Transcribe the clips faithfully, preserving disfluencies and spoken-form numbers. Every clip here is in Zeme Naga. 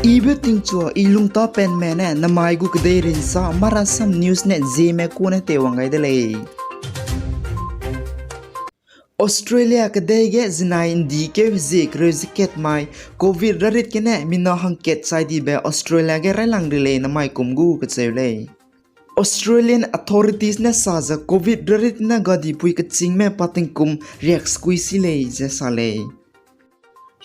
Ibe tingchua i lungta penme ne namai gu kedei rinsa Marasam News ne Zeme ku ne teiwang gai de lei. Australia kedei ge zinai ndi keu hezie kereu ze kat mai Covid rarit gene mina hangkat chai dibe Australia ge railang ri lei namai kum gu kacheu lei. Australian authorities ne sa ze Covid rarit ne gadipui kechîngme pa tingkum riak sekui si lei ze sa lei.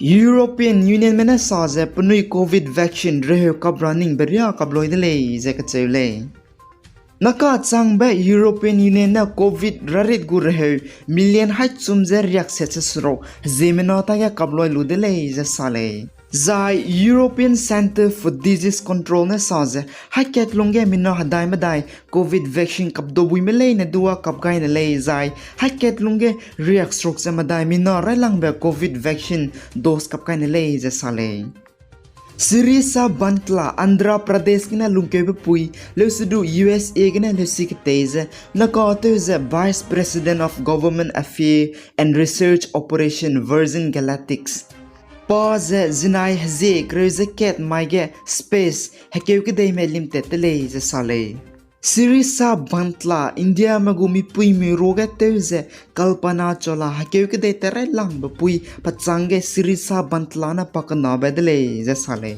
European Unionme ne sa ze penui Covid vaccine reheu kap ra ningbe riâ kap lui de lei ze kacheu lei. Naka changbe European Union ne Covid rarit gu reheu million haichum ze riak set ze seruk heziemena tage kap lui lu de lei ze sa lei. Zai European Centre for Disease Control ne sa ze, haikat lungge mina hedai medai Covid vaccine kap dobuime leine dua kap gai ne lei zai, haikat lungge riak seruk ze medai mina railangbe Covid vaccine dose kap gai ne lei ze sa lei. Sirisa Bantla, Andhra Pradesh gene lungkeube pui, leusedu U S A gene leusi ketei ze, naka tew ze Vice President of Government Affairs and Research Operation Virgin Galactic pa ze zinai hezie kereu ze kat mai ge space hekeu kedeime limtat te lei ze sa lei. Sirisa Bantla, Indiame gu mipuimi ruage tew ze Kalpana Chawla hekeu kedei te railangbe pui pechâng ge Sirisa Bantla ne pakenabe de lei ze sa lei.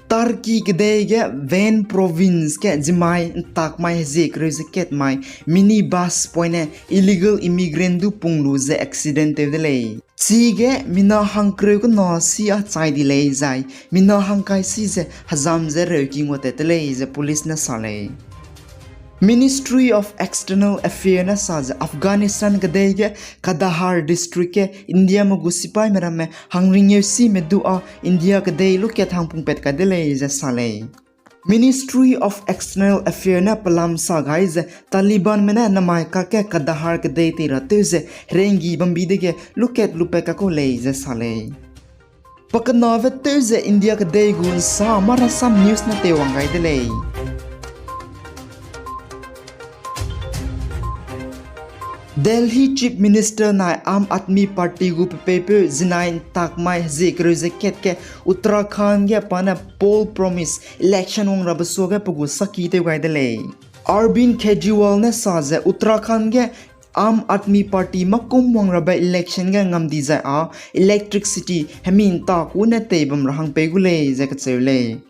Turkey kedei ge Van province ge zimai ntak mai hezie kereu ze kat mai minibus poine illegal immigrant du pung lu ze accident tew de lei. Chige mina hangkereu kena si a chai di lei zai, mina hangkai si ze hezam ze reuki nguatat te lei ze police ne sa lei. Ministry of External Affairs ne sa ze Afghanistan kedei ge Kandahar district ge Indiame gu sipaime ramme hangringeu sime du â India kedei lukat hang pungpat kai de lei ze sa lei. Ministry of External Affairs ne pelam sa gai ze Talibanme ne namai kakge Kandahar kedei tei ra tew ze herenggi bambi dege lukat lupat kakau lei ze sa lei. Pakenabe tew ze India kedei gu nsa Marasam News ne teiwang gai de lei. Delhi Chief Minister nai Aam Aadmi Party gu pepeipeu zinai ntak mai hezie kereu ze kat ge Uttarakhand ge pa ne poll promise election wang rabe suage pe gu saki tew gai de lei. Arvind Kejriwal ne sa ze Uttarakhand ge Aam Aadmi Party makum wang rabe election ge ngam di zai â electricity hemi nta ku ne tei bam ra hang pei gu lei ze kacheu lei.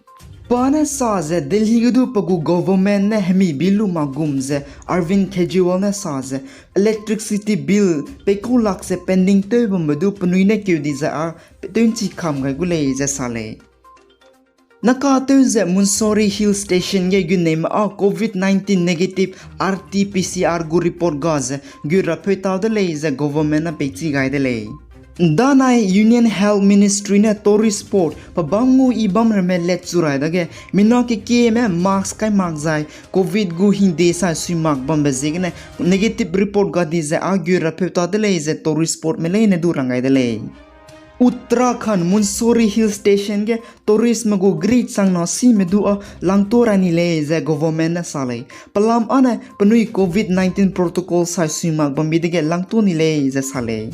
Pa ne sa ze Delhi ge du pe gu government ne hemi bill lu ma gum ze Arvind Kejriwal ne sa ze electricity bill peikau lak ze pending tew bambe du penui ne keu di zai â tew nchi kam gai gu lei ze sa lei. Naka tew ze Munsori Hill Station ge gunneime â Covid nineteen negative R T P C R gu report ga ze gu rapeu tau de lei ze government ne peichi gai de lei. Danai Union Health Ministry ne tourist spot pe bam ngu i bam ramme let chu rai dage mina kekieme mask kai mak zai Covid gu hingde sai sui mak bambe ziegene negative report ga di ze â gu rapeu tau de lei ze tourist spotme leine du rang gai de lei. Uttarakhand Munsori Hill Station ge touristme gu gri changna sime du â langtua ra ni lei ze government ne sa lei. Pelam âne penui Covid nineteen protocol sai sui mak bambi dege langtua ni lei ze sa lei.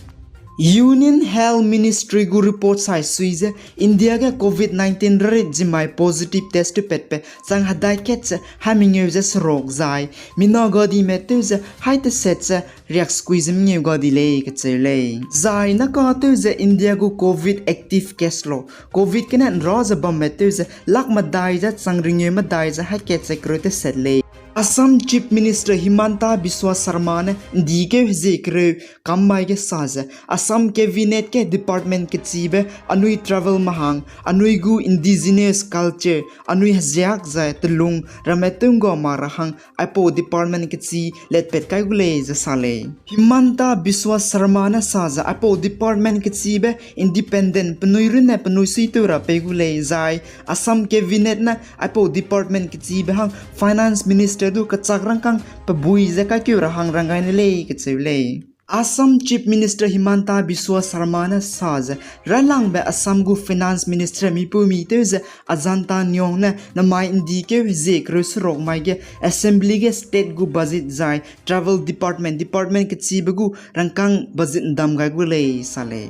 Union Health Ministry gu report sai sui ze India ge Covid nineteen rarit zimai positive test tewpatbe chang hedai kat ze ha mengeu ze seruk zai, mina gadime tew ze hai teset ze riak sekui ze mengeu ga di lei kacheu lei. Zai naka tew ze India gu Covid active case lo, Covid gene nra ze bamme tew ze lak medai ze chang ringeu medai ze hai kat ze kereu teset lei. Assam Chief Minister Himanta Biswa Sarma ne ndikeu hezie kereu kam mai ge sa ze, Assam Cabinet ge department kechibe anui travel mahang, anui gu indigenous culture, anui heziak zai telung ramme tew ngga mak ra hang aipau department kechi letpat kai gu lei ze sa lei. Himanta Biswa Sarma ne sa ze aipau department kechibe independent penui runne penui suitew ra pei gu lei zai, Assam Cabinet ne aipau department kechibe hang Finance Minister du kechak rangkâng pebui ze kaikeu ra hang rang gai ne lei kacheu lei. Assam Chief Minister Himanta Biswa Sarma ne sa ze, railangbe Assam gu Finance Minister mipeumi tew ze Ajanta Nyong ne namai ndikeu hezie kereu seruk mai ge Assembly ge state gu budget zai travel department, department kechibe gu rangkâng budget ndam gai gu lei sa lei.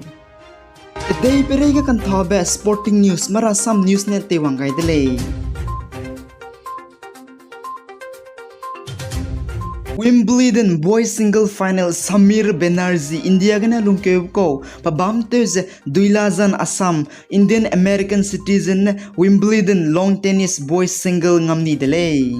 Kedei pereige kanthabe sporting news, Marasam News ne teiwang gai de lei. Wimbledon Boys Single Final, Sameer Banerjee, India gene lungkeu kau, pebâm tew ze Duilazan Assam, Indian American citizen ne Wimbledon Lawn Tennis Boys Single ngam ni de lei.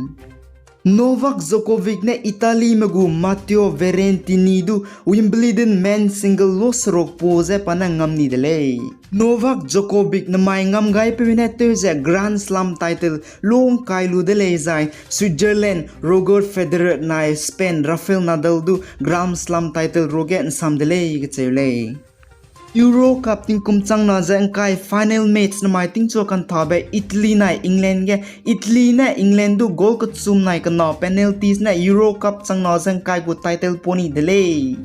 Novak Djokovic ne Italyme gu Matteo Berrettini du Wimbledon Men's Single lo seruk pau ze pa ne ngam ni de lei. Novak Djokovic nemai ngam gaipeu ne tew ze Grand Slam title lo ngkai lu de lei zai Switzerland Roger Federer nai Spain Rafael Nadal du Grand Slam title ruage nsam de lei kacheu lei. Euro Cup tingkum changna ze ngkai final match nemai tingchu kanthabe Italy nai England ge, Italy ne England du goal kechum nai kena penalties ne Euro Cup changna ze ngkai gu title pau ni de lei.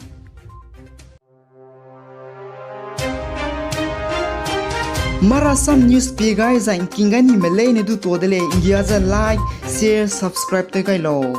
Marasam News pie gai zai ngking gai nime leine du tuâ de lei, nggia ze like, share, subscribe tew gai lau.